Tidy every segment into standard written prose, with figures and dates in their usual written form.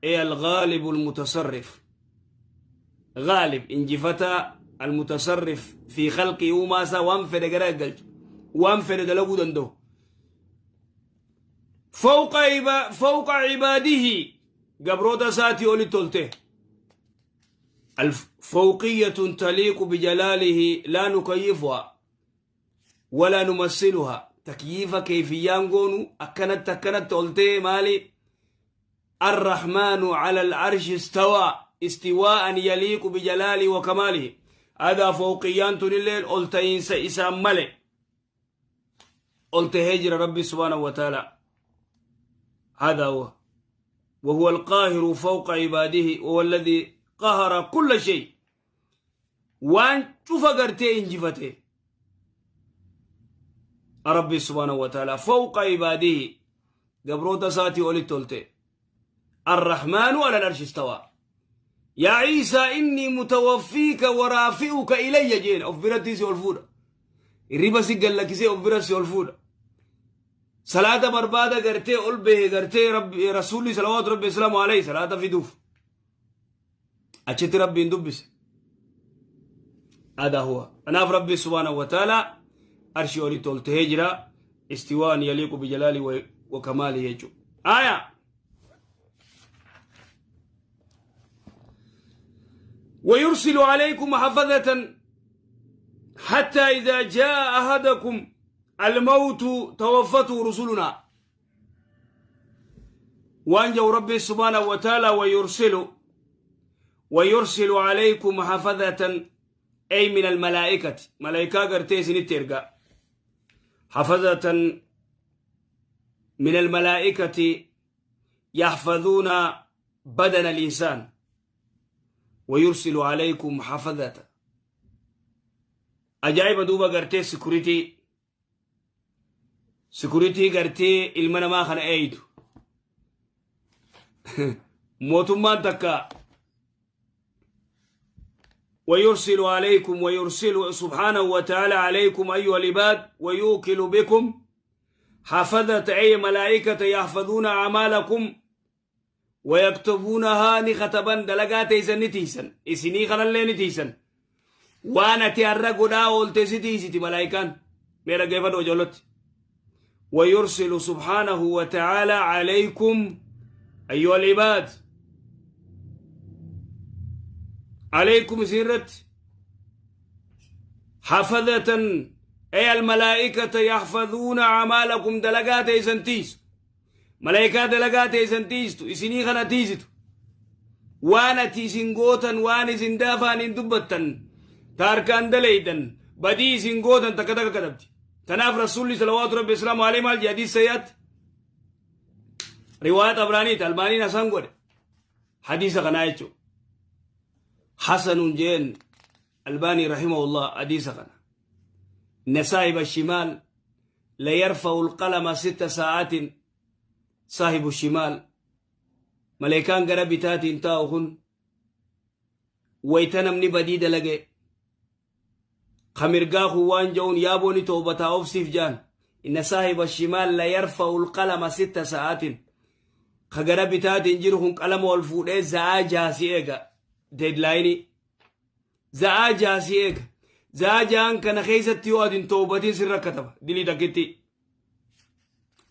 Ee alghaalibu almutasarrif. Ghaalib injifataa almutasarrif fi khalqii uumaa isaa waan fedhe gara galchu waan fedhe dalaguu danda'u. Fawqa ibaadihi gabroota isaatii olitti ol ta'e. Fawqiyyatun taliiqu bijalaalihi laa nukayyifuha walaa numassiluha takyiifa keeyfiyyaan goonu akkanatti akkanatti ol ta'e maali الرحمن على العرش استوى استواء يليق بجلاله وكماله هذا فوقيان تنلين قلتين سإسام ملئ قلت هجر ربي سبحانه وتعالى هذا هو وهو القاهر فوق عباده وهو الذي قهر كل شيء waan cufa gartee injifate rabbi subhaanahu wa ta'ala fawqa ibaadihi gabroota isaatii olitti olte arrahmaanu ala alarshi istawaa yaa ciisaa innii mutawaffiika waraafi'uka ilayya jeen of biratti si ol fuudha riba si gallakkisee of bira si ol fuudha salaata barbaada gartee ol bahe gartee rabbi rasuulli salawaatu rabbi islaamu alayhi salaata fiduuf achitti rabbiin dubbise هذا هو kanaaf rabbi subhaanahu wa ta'ala arshii olitti ol tahee jira istiwaan yaliiqu bijalaali wa kamaali jechuudha aya ويرسل عليكم حفظة حتى إذا جاء أحدكم الموت توفته رسلنا waan jau rabbi subhaanahu wa ta'ala ويرسل عليكم حفظة أي من الملائكة ملائكة قرتي سنت إرقا حفظة من الملائكة يحفظون بدن الإنسان ويرسل عليكم حفظة أجايب دوبا قرتي سكوريتي Sikuritii gartee ilma namaa kana eeydu. Mootummaan takka ويرسل عليكم ويرسل سبحانه وتعالى عليكم أيها العباد ويوكل بكم حفظة أي ملائكة يحفظون أعمالكم ويكتبونها نختبا دلقا تيسن نتيسن إسني خلال نتيسن waan ati har'a godhaa oolte si tiisiti malaayikaan mee dhaggeeffadhu ijoolloti ويرسل سبحانه وتعالى عليكم أيها العباد عليكم سيرت حفظة أي الملائكة يحفظون أعمالكم دلقات إسنتيس Malaayikaa dalagaa teessan tiistu isinii kana tiisitu. Waan ati isin gootan waan isin daafaaniin dubbattan ta harkaan daleeydan badii isin gootan takka takka katabdi. Tanaaf Rasuulli salawaatu rabbi islaamu alayhi maal jedhe hadiis sayyaatti. Riwaaya Xabraaniiti Albaaniin hasan godhe. Hadiisa kanaa jechuudha. Hasanun jeen Albaanii rahimahullah hadiisa kana. Inna saahiba shimaal layarfa'u alqalama sitta sa'aatin saahibu shimaal maleekaan gara bitaatiin taa'u kun wayta namni badii dalage ka mirgaa kun waan ja'uun yaaboo ni toobataa obsiif ja'an inna saahiba shimaal layarfa'u alqalama sitta sa'aatin ka gara bitaatiin jiru kun qalama ol fuudhee za'aa jaha si eega deedlaayinii Za'aa jaha si eega. Za'aa jahan kana keessatti yoo ati hin toobatin sirra kataba. Dilii takkitti.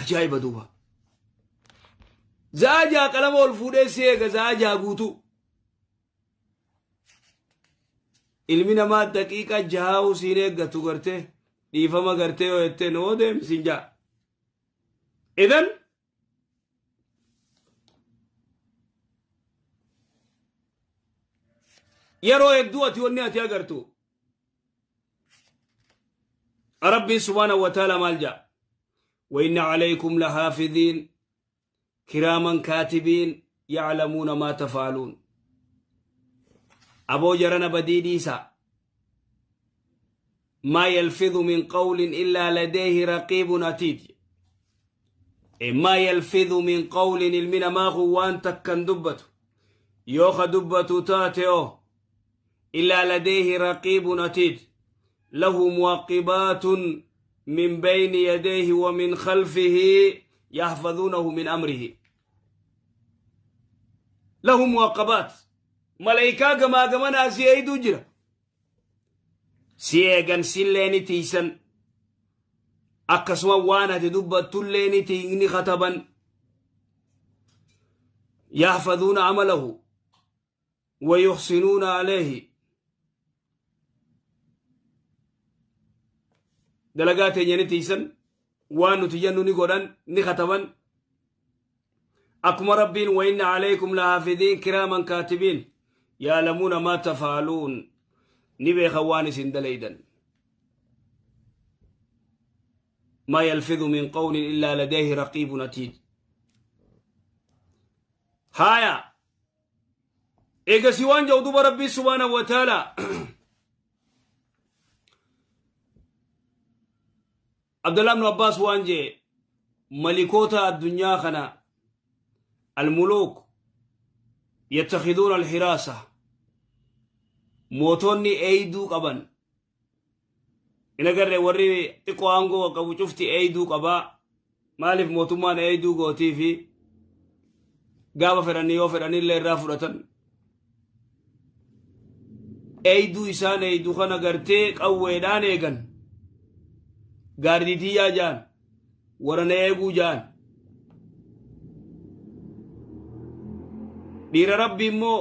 Ajaa'iba duuba. Za'aa jaha qalama ol fuudhee si eega za'aa jaha guutuu. Ilmi namaa daqiiqa jahaa'uu siin eeggatu gartee dhiifama gartee yoo jettee noo deemi siin ja'a. Idan Yeroo hedduu ati wanni ati agartu Rabbiin subhaanahu wa ta'ala maal jedha? وإن عليكم لحافظين كراما كاتبين يعلمون ما تفعلون أبو جرنا بديديسا ما يلفظ من قول إلا لديه رقيب عتيد ما يلفظ من قول ilmi namaa kun waan takkan dubbatu yoo ka dubbatu taate oo illaa ladeehi raqiibun atiid lahu muwaqibaatun min bayni yadayhi wa min khalfihi yaxfaduunahu min amrihi. Lahu muwaqqabaat. Maleykaa gamaa gamanaa si eeyduu jira. Si eegan sillee ni tiiysan. Akkasuma waan ati dubbattullee ni ni kataban. Yahfazuuna amalahu wa yuhsinuuna alayhi. Dalagaa teenya ni tiiysan, waan nuti jennu ni godhan, ni kataban. Akkuma Rabbiin wa inna alaykum lahaafidiin kiraaman kaatibiin yaalamuuna maa tafaaluun ni beekan waan isin dalaydan. Maa yalfidu min qawlin illaa ladayhi raqiibun atiid. Haaya eegasii waan jedhu duba Rabbii subhaanahu wa ta'ala Abdallah ibn Abbaas waan jee malikoota addunyaa kana almuluuk yattakhiduuna alhiraasa mootonni eeyduu qaban in agarre warri xiqqoo aangoo qabu cufti eeyduu qabaa maaliif mootummaan eeyduu gootii fi gaafa fedhanii yoo fedhanillee irraa fudhatan eeyduu isaan eeydu kana gartee qawweedhaan eegan gaardiitiyyaa jaan warana eeguu jaan dhiira rabbi immoo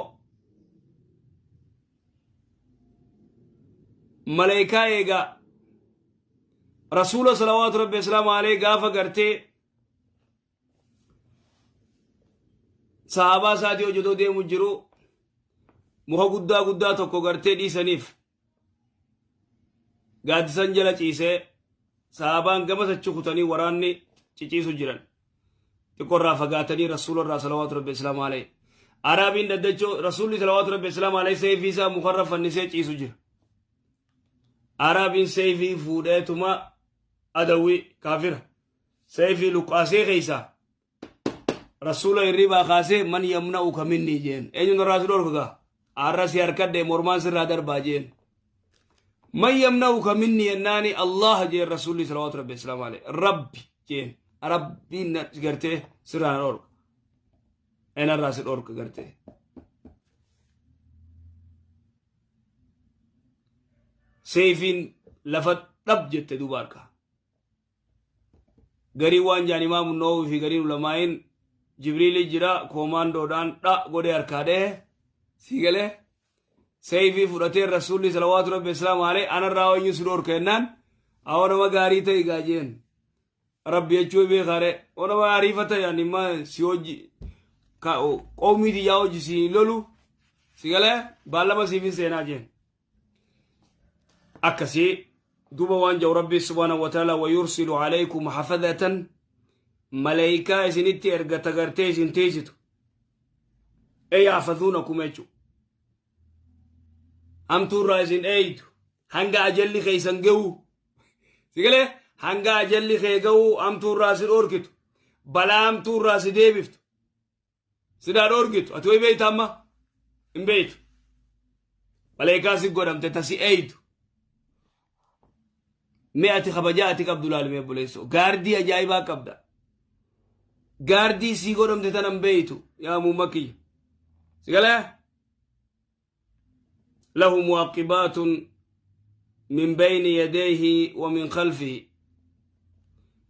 maleeykaa eegaa rasuula salawaatu rabbi islaamu alayhi gaafa gartee sahaabaa isaatii hojjetoo deemu jiru muka guddaa guddaa tokko gartee dhiisaniif gaaddisan jala ciisee sahaabaan gama sachi kutanii waraanni ciciisu jiran xiqqoo irraa fagaatanii rasuula irraa salawaatu rabbi islaamu alayhi araabiin daddachoo rasuulli salawaatu rabbi islaamu alayhi seeyfii isaa mukarra fannisee ciisu jira araabiin seeyfii fuudheetuma adawwii kaafira Seeyfii luqqaasee keessaa rasuula hirribaa kaasee man yamna'uka minnii jeen. Eenyu narraa si dhorka gaa? Arra si harkadhe mormaan sirraa darbaa jeen. Man yamna'uka minnii yennaani Allah jeen rasuulli salawaatu rabbi islaamu alayhi. Rabbi jeen. Rabbiin na gartee sirraa na dhorka. Enarraa si dhorka gartee. Seeyfiin lafa dhab jette duuba harkaa. Garii waan jaan imaamu Nawawi fi gariin ulamaa'iin Jibriili jira koomaandoodhaan dha godhee harkaa dhehe sii galee seeyfii fudhatee rasuulli salawaatu rabbi islaamu alayhi anarraa eenyu si dhoorka jennaan awoo nama gaarii ta'e gaa jeen rabbi jechuu beekaare oo nama ariifa ta'e ani imma si hojji qawmii tiyyaa hojji si lolu si galee baallama siif hin seenaa jeen Akkasii duuba waan jedhu rabbi subhaanahu wa ta'ala wa yursilu alaykum hafadatan maleeykaa isinitti erga tagartee isin teessitu e yahfazuunakum jechu hamtuurraa isin eeydu hanga ajalli keessan ga'u sigalee hanga ajalli kee ga'u hamtuurraa si dhoorkitu balaa hamtuurraa si deebiftu Sidaa dhoorgitu. Ati wayi beeyta amma? Hin beeytu. Maleekaa si godhamte ta si eeydu. Mee ati kabajaa ati qabdu laali mee obboleessoo. Gaardii ajaa'ibaa qabda. Gaardii sii godhamte tana hin beeytu yaa muumma kiyya. Si galee? Lahu muwaqibaatun min bayni yadayhi wa min khalfihi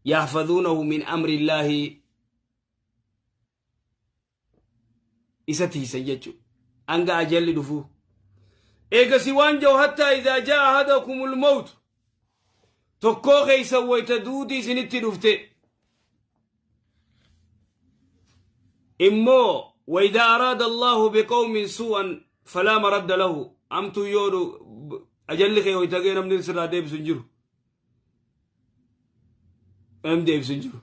yahfazuunahu min amri illaahi isa tiisan jechuudha. Hanga ajalli dhufuu. Eegasi waan jiru hattaa idaa jaa ahadakumul mawt tokkoo keeysan wayta duuti isinitti dhufte immoo waydaa araada Allahu biqawmin su'an falaa maradda lahu amtuu yoo ajalli kee wayta ga'e namni sirraa deebisu hin jiru. Namni deebisu hin jiru.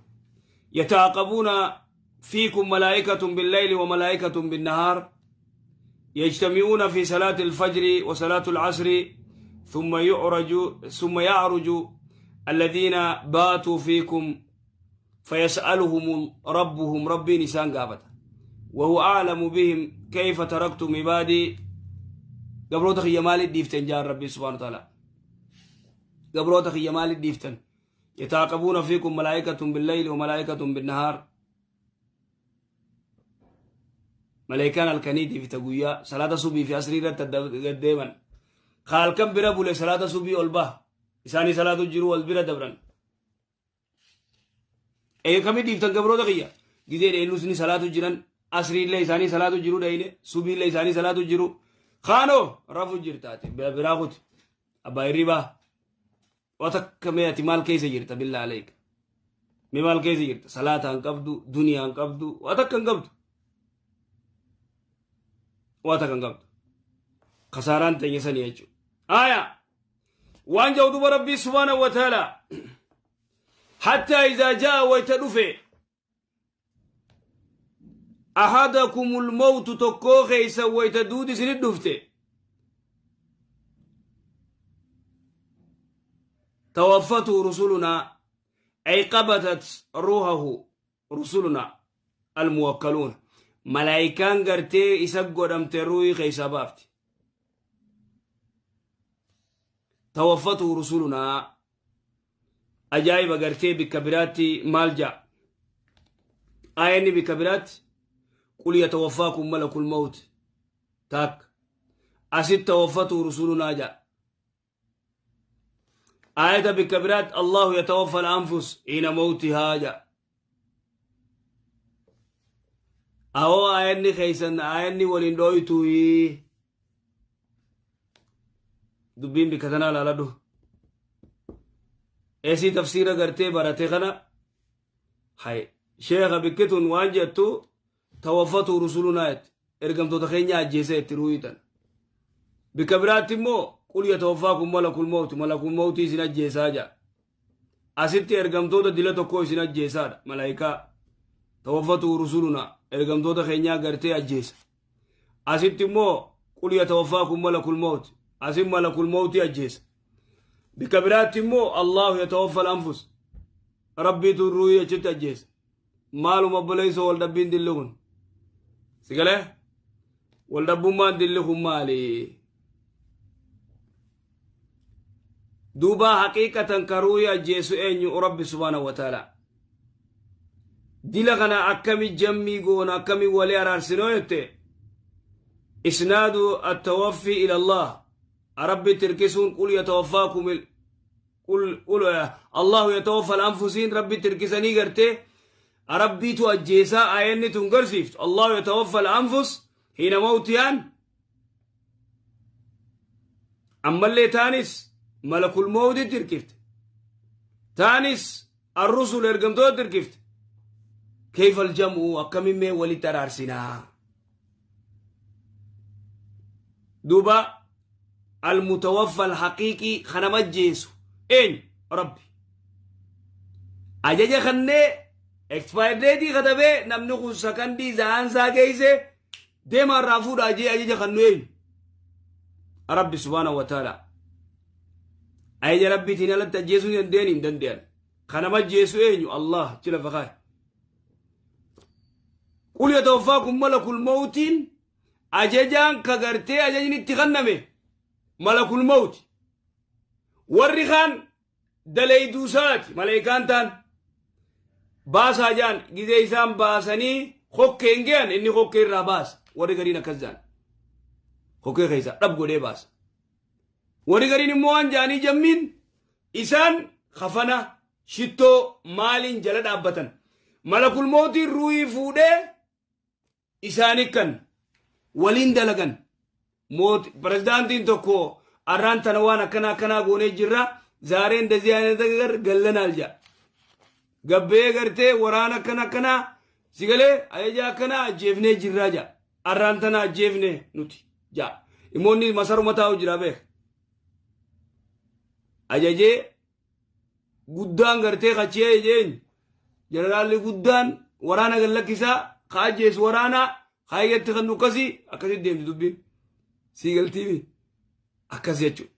Yataaqabuuna fiikum malaa'ikatun billayli wa malaa'ikatun binnahaar yajtami'uuna fi salaati alfajri wa salaatu alcasri thumma yu'raju thumma ya'ruju alladhiina baatuu fiikum fayas'aluhum rabbuhum rabbiin isaan gaafata wahuwa a'lamu bihim kayfa taraktum ibaadii gabroota kiyya maaliif dhiiftan jaan rabbiin subhaanahu wa ta'ala gabroota kiyya maaliif dhiiftan yataaqabuuna fiikum malaa'ikatun billayli wa malaa'ikatun binnahaar Malaayikaan halkaniitii fi ta guyyaa salaata subii fi asrii irratti adda gad deeman. Ka halkan bira bule salaata subii ol baha. Isaanii salaatu jiru wal bira dabran. Eega kamii dhiiftan gabroota kiyya? Gizee dheellusni salaatu jiran, asriillee isaanii salaatu jiru dhayne, subiillee isaanii salaatu jiru. Kaanoo rafu jirtaati biraa kuti. Abbaa hirribaa. Waa takka mee ati maal keessa jirta billaa aleeka. Mee maal keessa jirta? Salaata hin qabdu, duniyaa hin qabdu, waa takka hin qabdu. Waa takka hin qabdu. Kasaaraan teenya sanii jechuudha. Aayaa. Waan jedhu duba Rabbii subhaanahu wa ta'ala. Hattaa izaa ja'a wayta dhufe. Ahadakumul mawtu tokkoo keessa wayta duudi isinit dhufte. Tawaffatu rusulunaa ay qabatat ruuhahu rusuluna almuwakkaluuna malaayikaan gartee isa godhamte ruuhii keessaa baafti. Tawaffatu rusulunaa ajaa'iba gartee bikka biraatti maal ja'a aayanni bikka biraatti qul yatawaffaakum malakul mawt takka asit tawaffatu rusulunaa ja'a aayata bikka biraatti allahu yatawaffa al-anfus hiina mawtihaa ja'a awoo aayanni keessan aayanni waliin dhooytuyi dubbiin bikka tanaa laaladhu esii tafsiira gartee barate kana hay sheekha bikkitun waan jettu tawaffatu rusulunaa jette ergamtoota keenya ajjeese itti ruuyitan bikka biraatti immoo qul yatawaffaakum malakul mawti malakul mawtii isin ajjeesaa jedha asitti ergamtoota dila tokkoo isin ajjeesaadha malaayikaa tawaffatu rusulunaa ergamtoota keenyaa gartee ajjeesa asitti immoo qul yatawaffaakum malakul mawti asin malakul mawtii ajjeesa bikka biraatti immoo allahu yatawaffal anfus rabbiitu ruuhii achitti ajjeesa maaluma obboleessoo wal dhabbiin dilli kun si galee wal dhabbummaan dilli kun maali duuba haqiiqatan ka ruuhii ajjeesu eenyu rabbi subhaanahu wa ta'ala dila kana akkami jammii goona akkami walii araarsinoo jette isnaadu attawaffi ila allah rabbi tirkisuun qul yatawaffaakum qul qul allahu yatawaffa al-anfusiin rabbi tirkisanii gartee rabbiitu ajjeesaa ayanni tun garsiiftu allahu yatawaffa al-anfus hiina mawtiyaan ammallee taanis malakul mawtitti hirkifte taanis arrusul ergamtoota hirkifte kayfal jam'u akkamin mee walitti araarsinaa duuba almutawaffa alhaqiiqii kan nama ajjeesu eenyu rabbi ajaja kannee expired date katabee namni kun sakandii za'aansaa geeyse deemaa irraa fuudhaa jee ajaja kan nu eenyu rabbi subhaanahu wa ta'ala ajaja rabbiitiin alatti ajjeesuu hin dandeenye hin danda'an kan nama ajjeesu eenyu allah achi lafa kaa'e qul yatawaffaakum malakul mawtiin ajajaan ka gartee ajajni itti kenname malakul mawti warri kaan dalayduusaati maleekaan taan baasaa jaan gizee isaan baasanii kokkeen ge'an inni kokkee irraa baasa warri gariin akkas jaan kokkee keessaa dhab godhee baasa warri gariin immoo waan jaanii jammiin isaan kafana shittoo maaliin jala dhaabbatan malakul mootiin ruuhii fuudhee isaanii kan waliin dalagan mooti pirezidaantiin tokko arraan tana waan akkana akkanaa goonee jirra zaareen dazii ayinata gar gallanaal jedha gabbee gartee waraana akkana akkanaa sigalee ajaja akkanaa ajjeefnee jirraa jedha arraan tana ajjeefne nuti jedha immoonni masaruma taa'u jira beek ajajee guddaan gartee kachee jeen jeneraalli guddaan waraana gad lakkisaa ka ajjeesu waraanaa kaayyatti kan nukkasii akkasitti deemti dubbiin sii galtiimi akkas jechuudha.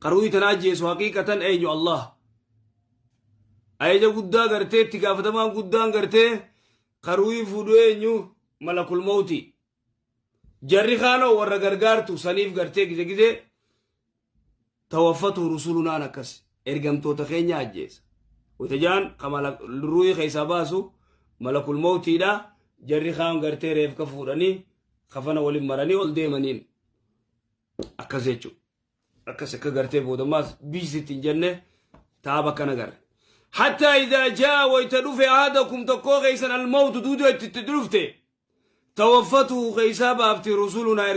Qaruuyi tana ajjeesu haqiiqatan eenyu Allah. Ajaja guddaa gartee itti gaafatamaan guddaan gartee qaruuyi fuudhu eenyu malakul mawti. Jarri kaanoo warra gargaartu saniif gartee gize gize tawaffatu rusulunaan akkas ergamtoota keenya ajjeesa. Wata jaan ka ruuhii keessaa baasu malakul mawtiidha. Jarri kaan gartee reefka fuudhanii kafana waliin maranii ol deemaniin. Akkas jechuudha. Akkas akka gartee boodammaas biisitti hin jenne taaba akkana garre. Hattaa idaa jaa wayta dhufe ahadakum tokkoo keessan almawtu duudu itti dhufte tawaffatu keessaa baafti rusulunaa.